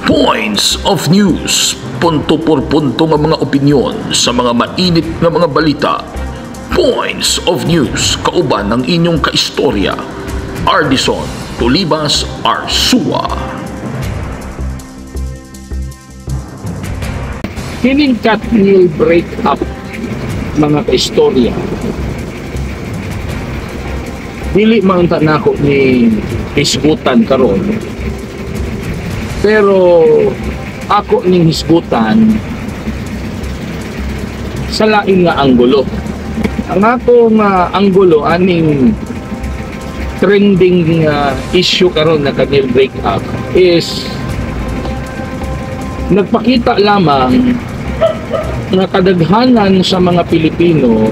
Points of News. Punto por punto nga mga opinyon sa mga mainit nga mga balita. Points of News kauban ng inyong kaistorya, Ardison Tolibas Arsua. Kining Katniel break up, mga kaistorya, dili man ta nako ni hisgutan karon, pero ako ning hisgutan sa lain nga anggulo. Ang akong anggulo aning trending issue karon na Katniel break up is nagpakita lamang nga kadaghanan sa mga Pilipino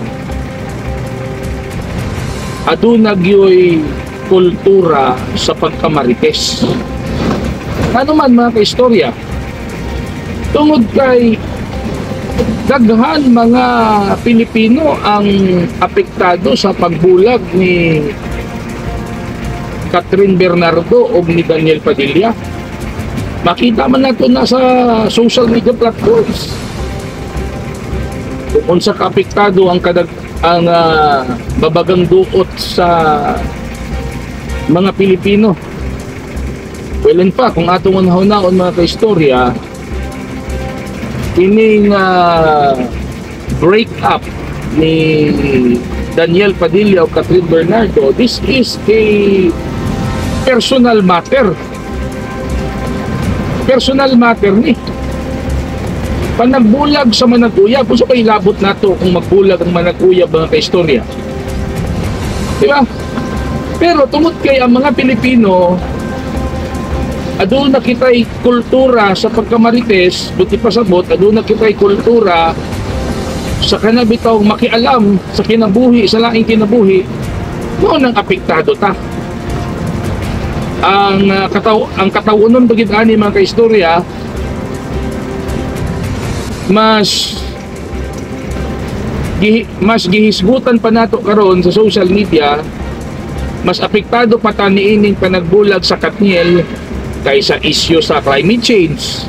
aduna gyoy kultura sa pagkamarites. Ano man, mga kaistorya, tungod kay daghan mga Pilipino ang apektado sa pagbulag ni Kathryn Bernardo o ni Daniel Padilla. Makita man nato na sa social media platforms kung unsa ka apektado ang babagang duot sa mga Pilipino. Well, in fact, kung atong unahon mga kaistorya, kining break up ni Daniel Padilla o Kathryn Bernardo, this is a personal matter. Personal matter ni. Panagbulag sa managuyab, kung sa ilabot nato kung magbulag ang managuyab, mga kaistorya? Di ba? Pero tungod kay ang mga Pilipino aduna kita'y kultura sa pagkamarites, buti pasabot, aduna kita'y kultura sa kanabitaw makialam sa kinabuhi, sa laing kinabuhi, mao nang apektado ta. Ang katawonon bagid ani, mga kaistorya, mas gihisgutan pa nato karon sa social media, mas apektado pa ta niining panagbulag sa Katniel kaysa issue sa climate change,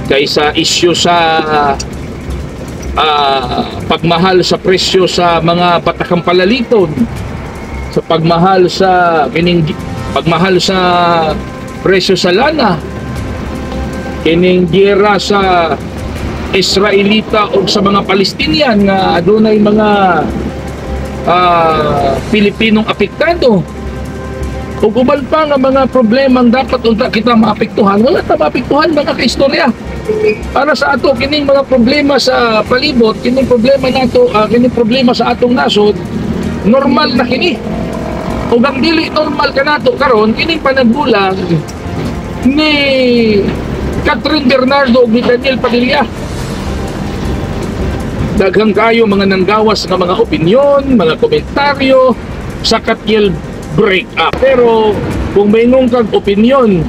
kaysa issue sa pagmahal sa presyo sa mga batakang palaliton, sa pagmahal sa kining pagmahal sa presyo sa lana, kining giyera sa Israelita o sa mga Palestinian nga adunay mga Pilipinong apektado ug uban pa nga mga problemang dapat unta kita maapektuhan. Wala ta maapektuhan, mga kaistorya. Para sa ato, kining mga problema sa palibot, kining problema nato, kining problema sa atong nasod, normal na kini. Ug ang dili normal kanato karon kining panagbulag ni Kathryn Bernardo ug ni Daniel Padilla. Daghang kayo mga nanggawas nga mga opinyon, mga komentaryo sa Katniel break up. Pero kung may kag opinyon,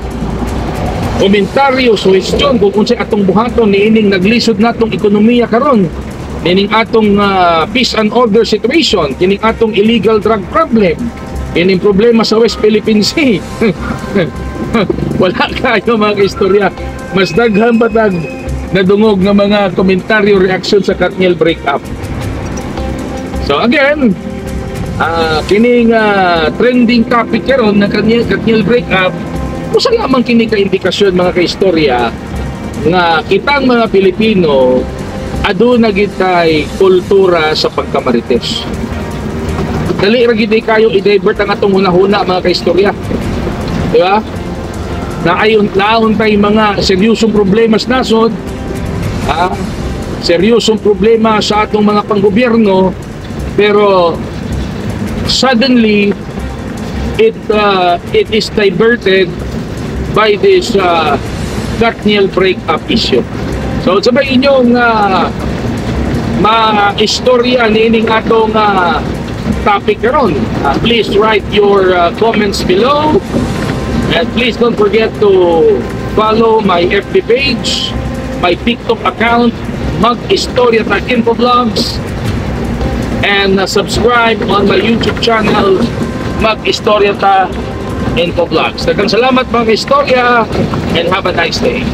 komentaryo, suhestyon kung unsay atong buhaton niining naglisod natong ekonomiya karon, niining atong peace and order situation, kining atong illegal drug problem, kining problema sa West Philippine Sea. Wala kayo, mga istorya. Mas daghan ba tag nadungog nga mga komentaryo, reaksyon sa Katniel breakup. So again, kining trending topic karon ng Katniel breakup, usa lamang kini ka indikasyon, mga kaistorya, nga kitang mga Pilipino aduna gid tay kultura sa pagkamarites. Dali ra gid kayo i-divert ang atong hunahuna, mga kaistorya. Di ba? Naayon naon tay mga seryosong problema sa nasod, seryosong problema sa atong mga panggobyerno, pero suddenly it is diverted by this Katniel breakup issue. So sa inyong ma-istorya niining atong topic karon? Please write your comments below and please don't forget to follow my FB page, my TikTok account, Mag-Istorya Ta Info Vlogs, and subscribe on my YouTube channel, Mag-Istorya Ta Info Vlogs. Daghang salamat, mga istorya, and have a nice day.